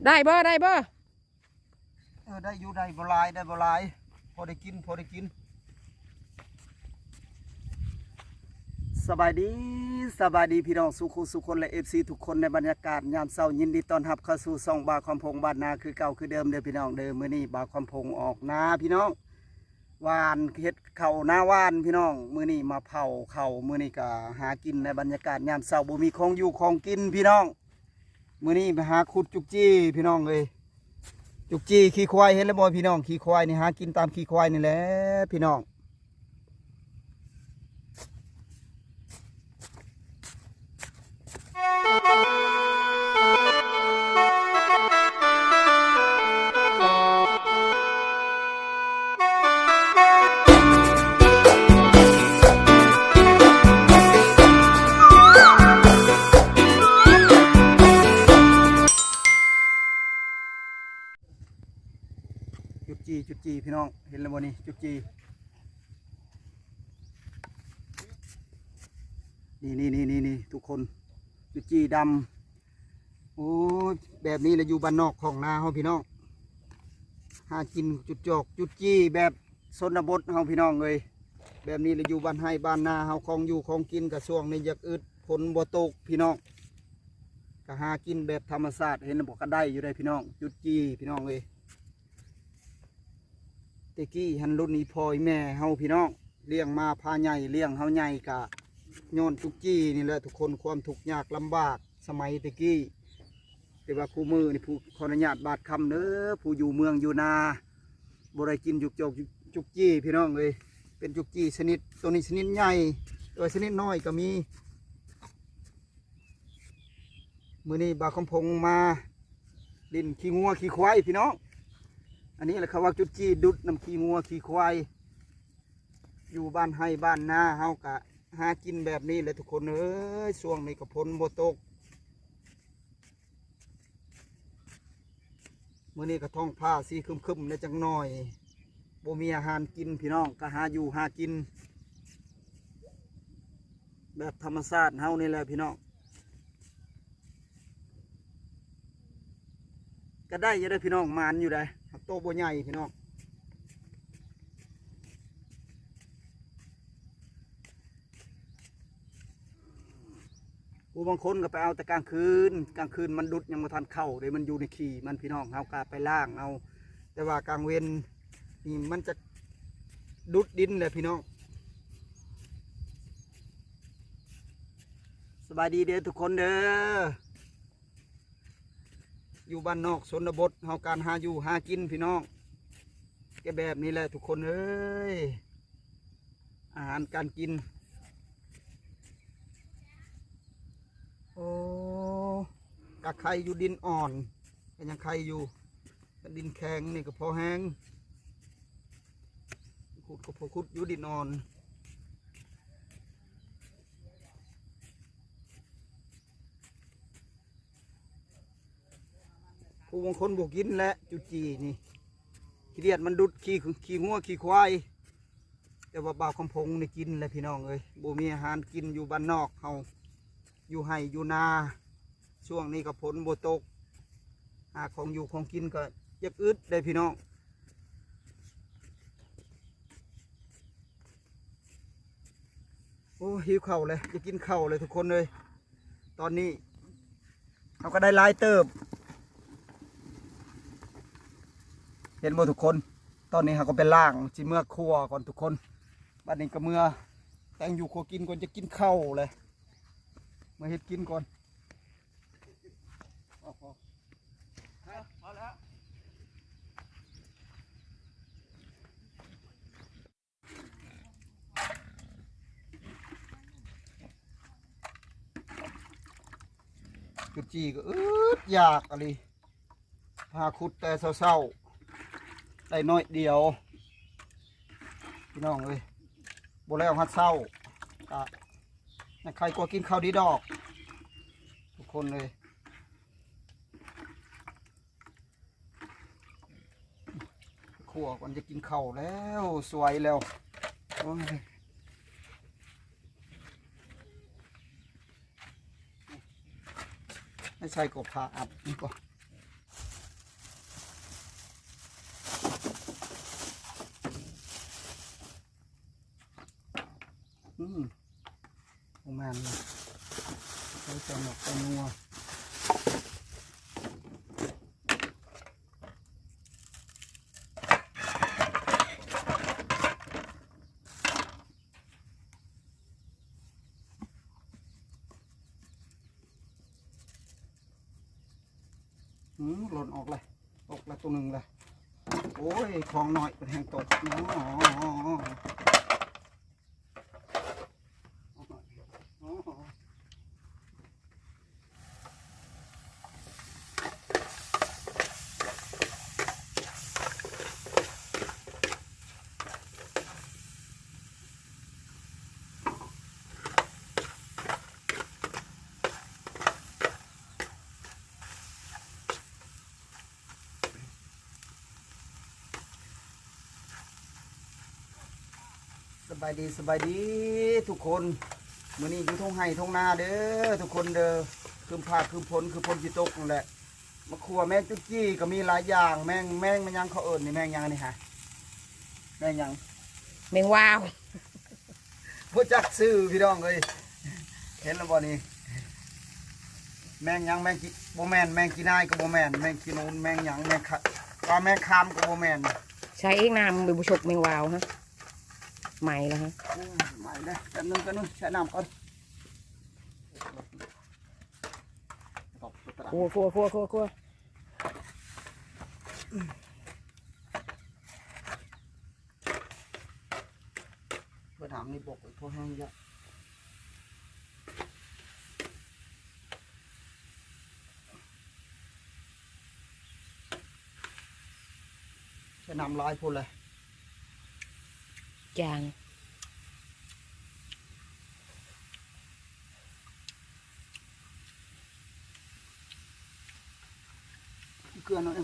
ໄດ້ບໍ່? ໄດ້ບໍ່? ເອີ ໄດ້ຢູ່ ໄດ້ບໍ່ຫຼາຍ ໄດ້ບໍ່ຫຼາຍ ພໍໄດ້ກິນ ພໍໄດ້ກິນ. ສະບາຍດີ ສະບາຍດີພີ່ນ້ອງສູ່ຄູ່ສູ່ຄົນ ແລະ ເອັຟຊີທຸກຄົນ ໃນບັນຍາກາດຍາມເຊົ້າ. ຍິນດີຕ້ອນຮັບເຂົ້າສູ່ຊ່ອງບ່າວຄຳພົງບ້ານນາ ຄືເກົ່າຄືເດີມເດີພີ່ນ້ອງເດີ. ມື້ນີ້ບ່າວຄຳພົງອອກນາພີ່ນ້ອງ ຫວ່ານ ເຮັດເຂົ້ານາຫວ່ານພີ່ນ້ອງ. ມື້ນີ້ມາເຜົາເຂົ້າ ມື້ນີ້ກະຫາກິນໃນບັນຍາກາດຍາມເຊົ້າ ບໍ່ມີຂອງຢູ່ຂອງກິນພີ່ນ້ອງ. ມື້ນີ້ໄປຫາຂຸດຈຸກຈີ່ພີ່ນ້ອງເອີຍ ຈຸກຈີ່ຂີ້ຄວາຍ ເຫັນແລ້ວບໍ່ພີ່ນ້ອງ? ຂີ້ຄວາຍນີ້ ຫາກິນຕາມຂີ້ຄວາຍນີ້ແຫຼະພີ່ນ້ອງ. ຈຸກຈີ່ ຈຸກຈີ່ ພີ່ນ້ອງ ເຫັນແລ້ວບໍ່ນີ້? ຈຸກຈີ່ ນີ້ໆໆໆ ທຸກຄົນ ຈຸກຈີ່ດຳ. ໂອ້ຍ ແບບນີ້ລະຢູ່ບ້ານນອກຂອງນາເຮົາພີ່ນ້ອງ ຫາກິນຈຸກຈອກຈຸກຈີ່ ແບບຊົນນະບົດເຮົາພີ່ນ້ອງເອີຍ. ແບບນີ້ລະຢູ່ບ້ານໄຮ່ບ້ານນາເຮົາ ຂອງຢູ່ຂອງກິນກະຊ່ວງນີ້ຢາກອຶດ ຝົນບໍ່ຕົກພີ່ນ້ອງ ກະຫາກິນແບບທຳມະຊາດ. ເຫັນບໍ່? ກະໄດ້ຢູ່ໄດ໋ພີ່ນ້ອງ ຈຸກຈີ່ພີ່ນ້ອງເອີຍ. ແຕ່ກີ້ຫັ້ນລຸ້ນອີ່ພໍ່ອີ່ແມ່ເຮົາພີ່ນ້ອງ ລ້ຽງມາພາໃຫຍ່ ລ້ຽງເຮົາໃຫຍ່ກະຍ້ອນຈຸກຈີ່ນີ້ແຫຼະທຸກຄົນ ຄວາມທຸກຍາກລຳບາກສະໄໝແຕ່ກີ້. ແຕ່ວ່າຄູ່ມື້ນີ້ ຜູ້ ຂໍອະນຸຍາດບາດຄຳເດີ ຜູ້ຢູ່ເມືອງຢູ່ນາ ບໍ່ໄດ້ກິນຈຸກຈອກຈຸກຈີ່ພີ່ນ້ອງເອີຍ. ເປັນຈຸກຈີ່ຊະນິດ ໂຕນີ້ຊະນິດໃຫຍ່ ແຕ່ວ່າຊະນິດນ້ອຍກະມີ. ມື້ນີ້ບ່າວຄຳພົງມາຫຼິ້ນຂີ້ງົວຂີ້ຄວາຍພີ່ນ້ອງ. ອັນນີ້ແຫຼະເຂົາວ່າຈຸກຈີ່ດຸດນຳຂີ້ງົວຂີ້ຄວາຍ. ຢູ່ບ້ານໄຮ່ບ້ານນາເຮົາກະຫາກິນແບບນີ້ແຫຼະທຸກຄົນເອີຍ. ຊ່ວງນີ້ກະຝົນບໍ່ຕົກ ມື້ນີ້ກະທ້ອງຟ້າສີຄຶ້ມໆແດ່ຈັກໜ້ອຍ ບໍ່ມີອາຫານກິນພີ່ນ້ອງ ກະຫາຢູ່ຫາກິນແບບທຳມະຊາດເຮົານີ້ແຫຼະພີ່ນ້ອງ. ກະໄດ້ຢູ່ເດ້ພີ່ນ້ອງ ໝານຢູ່ໃດ໋ ໂຕບໍ່ໃຫຍ່ພີ່ນ້ອງ. ຜູ້ບາງຄົນກະໄປເອົາແຕ່ກາງຄືນ ກາງຄືນມັນດຸດຍັງບໍ່ທັນເຂົ້າເດ້ ມັນຢູ່ໃນຂີ້ມັນພີ່ນ້ອງ ເຮົາກະໄປລ້າງເອົາ. ແຕ່ວ່າກາງເວັນນີ້ມັນຈະດຸດດິນແຫຼະພີ່ນ້ອງ. ສະບາຍດີເດີທຸກຄົນເດີ. ຢູ່ບ້ານນອກຊົນນະບົດເຮົາ ການຫາຢູ່ຫາກິນພີ່ນ້ອງ ກະແບບນີ້ແຫຼະທຸກຄົນເອີຍ ອາຫານການກິນ. ໂອ້ ກະໄຄຢູ່ ດິນອ່ອນກະຍັງໄຄຢູ່ ດິນແຂງນີ້ກະພໍແຮງ ຂຸດກະພໍຂຸດຢູ່ ດິນອ່ອນ. ຜູ້ບາງຄົນບໍ່ກິນແຫຼະຈຸກຈີ່ນີ້ ຂີ້ດຽດມັນດຸດຂີ້ ຂີ້ງົວຂີ້ຄວາຍ. ແຕ່ວ່າບ່າວຄຳພົງນີ້ກິນແຫຼະພີ່ນ້ອງເອີຍ ບໍ່ມີອາຫານກິນຢູ່ບ້ານນອກເຮົາ ຢູ່ໄຮ່ຢູ່ນາ. ຊ່ວງນີ້ກະຝົນບໍ່ຕົກ ຫາຂອງຢູ່ຂອງກິນກະຢາກອຶດເດ້ພີ່ນ້ອງ. ໂອ້ ຫິວເຂົ້າເລີຍ ຢາກກິນເຂົ້າເລີຍທຸກຄົນເອີຍ. ຕອນນີ້ເຮົາກະໄດ້ຫຼາຍເຕີບ ເຫັນບໍ່ທຸກຄົນ? ຕອນນີ້ເຮົາກະໄປລ້າງ ຊິເມືອຄົວກ່ອນທຸກຄົນ. ບາດນີ້ກະເມືອແຕ່ງຢູ່ຄົວກິນກ່ອນ ຈະກິນເຂົ້າເລີຍ ເມືອເຮັດກິນກ່ອນ. ຈຸກຈີ່ກະອຶດຢາກອີ່ຫຼີ ຫາຂຸດແຕ່ເຊົ້າໆ ໄດ້ໜ້ອຍດຽວພີ່ນ້ອງເອີຍ ບໍ່ແລ້ວຮອດເຊົ້າ ກະຍັງໄຄກວ່າກິນເຂົ້າດີດອກ ທຸກຄົນເອີຍ. ຄົວກ່ອນ ຈະກິນເຂົ້າແລ້ວ ສວຍແລ້ວ ໂອ້ຍ ໃຫ້ໃສ່ກອບຜ້າອັດນີ້ກ່ອນ. ອັນ ໃສ່ແຕ່ໝາກແຕ່ນົວ. ອືມ ຫຼົ່ນອອກແລ້ວ ຕົກແລ້ວຕົວໜຶ່ງແລ້ວ. ໂອ້ຍ ຂອງນ້ອຍເພິ່ນແຮ່ງຕົກເນາະ. ສະບາຍດີ ສະບາຍດີທຸກຄົນ. ມື້ນີ້ຢູ່ທົ່ງໄຮ່ທົ່ງນາເດີທຸກຄົນເດີ. ຄຶ້ມຟ້າຄຶ້ມຝົນ ຄືຝົນຊິຕົກນັ້ນແຫຼະ. ມາຂົ້ວແມງຈຸດຈີ່ກໍມີຫຼາຍຢ່າງ. ແມງ ແມງ ແມງຫຍັງເຂົາເອີ້ນນີ້? ແມງຫຍັງອັນນີ້ຫະ? ແມງຫຍັງ? ແມງວາວ. ບໍ່ຈັກຊື່ພີ່ນ້ອງເອີຍ. ເຫັນແລ້ວບໍ່ນີ້? ແມງຫຍັງ? ແມງກີ ບໍ່ແມ່ນ ແມງຂີ້ນາຍກໍບໍ່ແມ່ນ ແມງຂີ້ໜູນ ແມງຫຍັງ ແມງຄະ ປາແມງຄາມກໍບໍ່ແມ່ນ. ໃສ່ອີກນ້ຳ ບໍ່ ບໍ່ຊົກແມງວາວຮະ. ໄໝແລ້ວຮະ. ໂອ້ຍ ໄໝແລ້ວ. ແປັບໜຶ່ງ ແປັບໜຶ່ງ ໃສ່ນ້ຳກ່ອນ. ຂົ້ວ ຂົ້ວ ຂົ້ວ ຂົ້ວ ຂົ້ວ. ເພິ່ນຫາມນີ້ບົກ ພໍແຮງຢູ່. ໃສ່ນ້ຳຫຼາຍໂພດແຫຼະ ຈາງ. ເກືອໜ້ອຍ.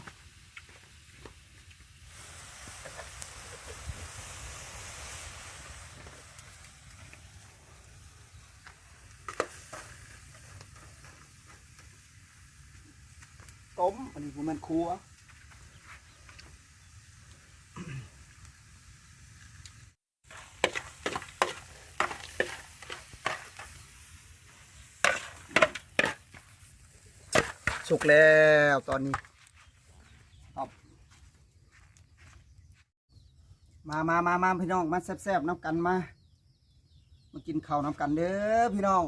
ຕົ້ມ ອັນນີ້ບໍ່ແມ່ນຂົ້ວ. ສຸກແລ້ວຕອນນີ້. ມາ ມາ ມາ ມາ ພີ່ນ້ອງ ມາແຊບໆນຳກັນ ມາ ມາກິນເຂົ້ານຳກັນເດີພີ່ນ້ອງ.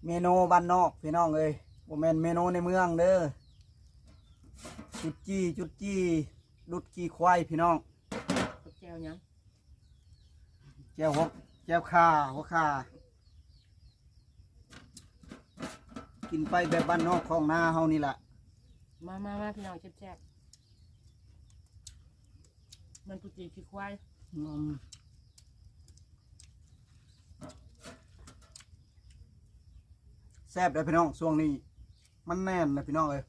ເມນູບ້ານນອກພີ່ນ້ອງເອີຍ ບໍ່ແມ່ນເມນູໃນເມືອງເດີ. ຈຸດຈີ່ ຈຸດຈີ່ ດຸດຂີ້ຄວາຍພີ່ນ້ອງ. ກັບແຈ່ວຫຍັງ? ແຈ່ວຫົວ ແຈ່ວຂ່າ ຫົວຂ່າ. ກິນໄປແບບບ້ານນອກຂອງນາເຮົານີ້ລະ. ມາ ມາ ມາ ພີ່ນ້ອງ ແຊບໆ. ມັນປຸດຈີ່ຂີ້ຄວາຍ. ອືມ ແຊບເດີພີ່ນ້ອງ ຊ່ວງນີ້ມັນແໜ້ນນະພີ່ນ້ອງເອີຍ.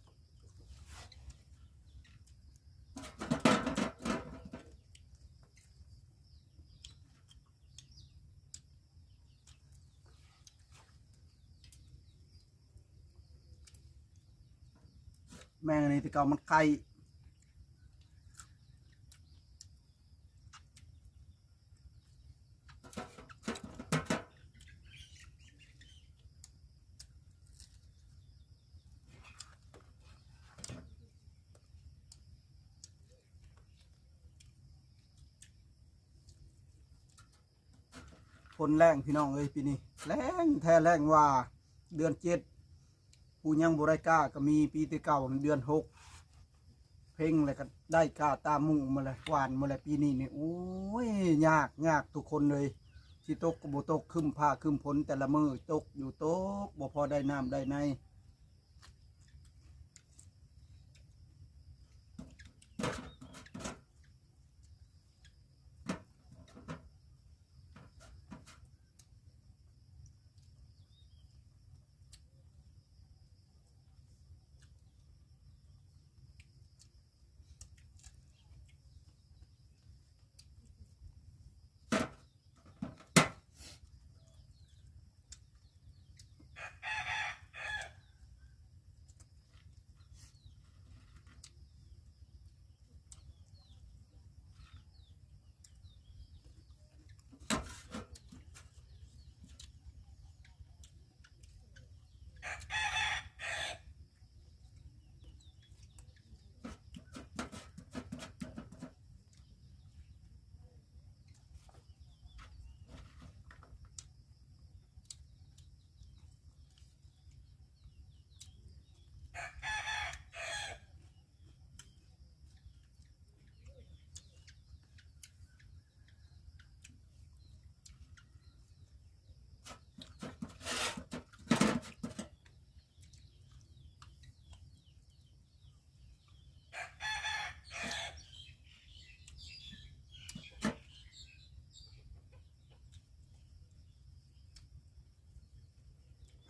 ແມງອັນນີ້ແຕ່ເກົ່າມັນໄຂ່. ຝົນແລ້ງພີ່ນ້ອງເອີຍ ປີນີ້ແລ້ງແທ້ແລ້ງວ່າ. ເດືອນເຈັດ ຜູ້ຍັງບໍ່ໄດ້ກ້າກໍມີ ປີແຕ່ເກົ່າເດືອນຫົກ ເພັງແລ້ວກໍໄດ້ກ້າຕາມໝູ່ໝົດແຫຼະ ຫວ່ານໝົດແຫຼະ. ປີນີ້ນີ້ ໂອ້ຍ ຍາກ ຍາກທຸກຄົນເລີຍ. ຊິຕົກກໍບໍ່ຕົກ ຄຶ້ມຟ້າຄຶ້ມຝົນ ແຕ່ລະມື້ຕົກຢູ່ຕົກ ບໍ່ພໍໄດ້ນ້ຳໄດ້ໃນ. ໂ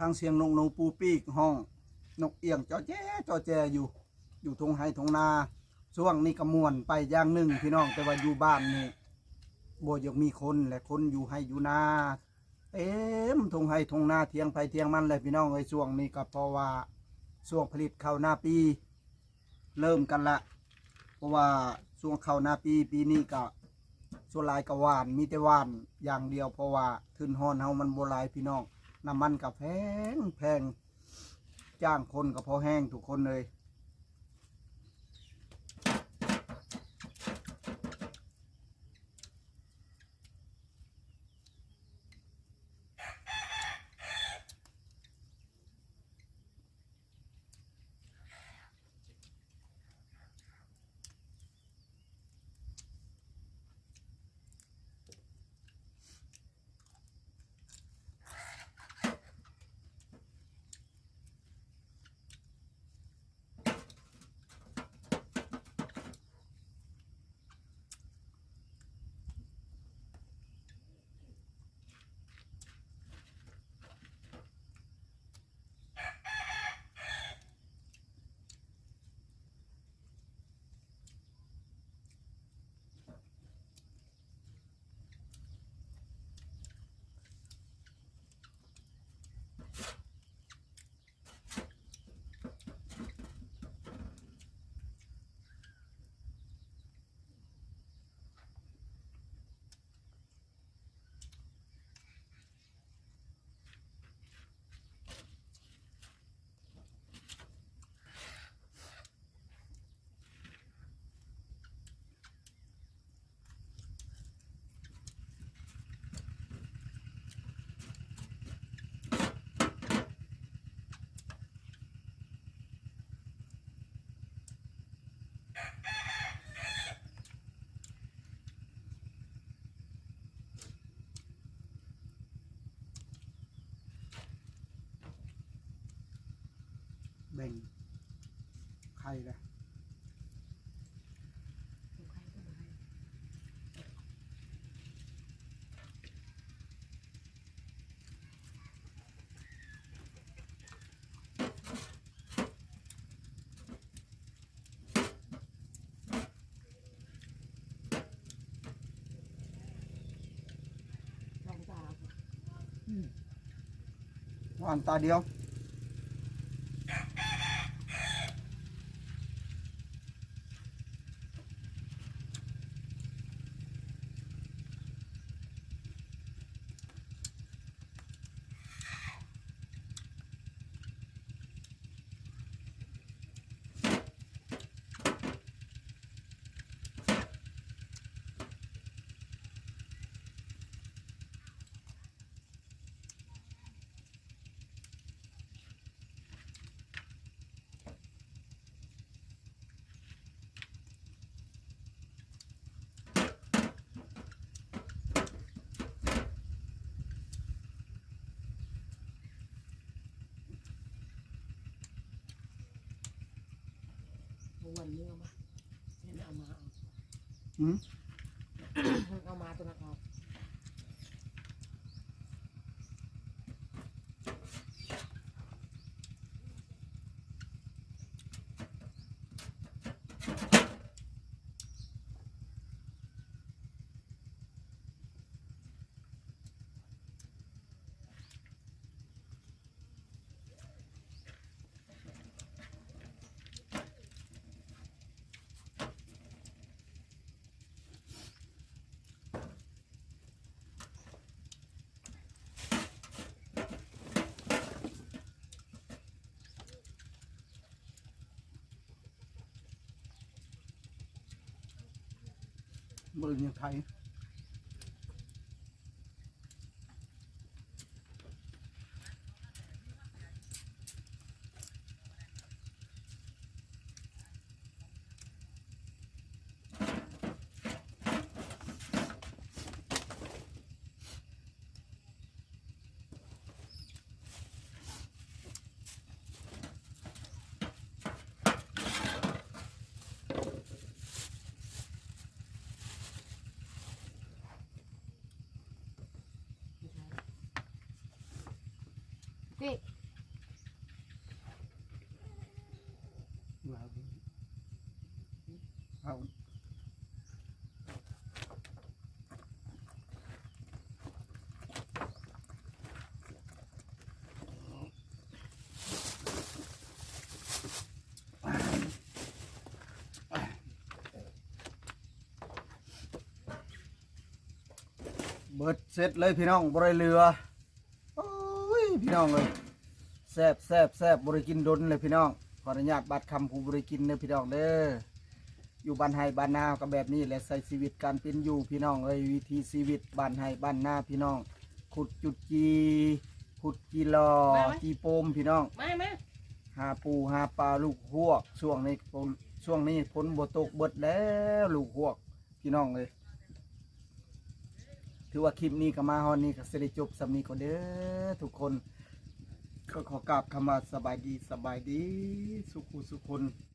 ຟັງສຽງນົກໜູປູປີກຮ້ອງ, ນົກອຽງຈໍແຈຈໍແຈຢູ່ ຢູ່ທົ່ງໄຮ່ທົ່ງນາ. ຊ່ວງນີ້ກໍມ່ວນໄປຢ່າງໜຶ່ງພີ່ນ້ອງ, ແຕ່ວ່າຢູ່ບ້ານນີ້ບໍ່ຢາກມີຄົນ ແລະ ຄົນຢູ່ໄຮ່ຢູ່ນາ ເຕັມທົ່ງໄຮ່ທົ່ງນາ ຖຽງໃຜຖຽງມັນແຫຼະພີ່ນ້ອງເອີຍ. ຊ່ວງນີ້ກໍເພາະວ່າຊ່ວງຜະລິດເຂົ້ານາປີ ເລີ່ມກັນລະ ເພາະວ່າຊ່ວງເຂົ້ານາປີ ປີນີ້ກະສ່ວນຫຼາຍກະຫວ່ານ ມີແຕ່ຫວ່ານຢ່າງດຽວ ເພາະວ່າທຶນຮອນເຮົາມັນບໍ່ຫຼາຍພີ່ນ້ອງ, ນ້ຳມັນກະແພງ ແພງ ຈ້າງຄົນກະພໍແຮງທຸກຄົນເອີຍ. ແບ່ງໄຂ່ລະ. ຫວ່ານຕາດຽວ. ອືມ ເອົາມາຕົວນັ້ນອອກ. ອ ບໍ່ໄດ້ຍິງໄທ. ເບິດເສັດເລີຍພີ່ນ້ອງ ບໍ່ໄດ້ເຫຼືອ. ໂອ້ຍ ພີ່ນ້ອງເອີຍ ແຊບ ແຊບ ແຊບ ບໍ່ໄດ້ກິນດົນເລີຍພີ່ນ້ອງ. ຂໍອະນຸຍາດບາດຄຳຜູ້ບໍ່ໄດ້ກິນເດີພີ່ນ້ອງເດີ. ຢູ່ບ້ານໄຮ່ບ້ານນາເຮົາກໍແບບນີ້ແຫຼະ ໃຊ້ຊີວິດການເປັນຢູ່ພີ່ນ້ອງເອີຍ. ວິຖີຊີວິດບ້ານໄຮ່ບ້ານນາພີ່ນ້ອງ ຂຸດຈູດຈີ ຂຸດຈີຫຼໍ່ ມາ ມາ ຈີໂປມພີ່ນ້ອງ ມາ ມາ ຫາປູຫາປາລູກຮວກ. ຊ່ວງນີ້ຝົນ ຊ່ວງນີ້ຝົນບໍ່ຕົກ ເບິດແລ້ວລູກຮວກ ພີ່ນ້ອງເອີຍ. ຖືວ່າຄລິບນີ້ກໍມາຮອດນີ້ ກໍຊິໄດ້ຈົບສ່ຳນີ້ກ່ອນເດີທຸກຄົນ. ກໍຂໍກາບຄຳວ່າສະບາຍດີ ສະບາຍດີສຸຂູສຸຄົນ.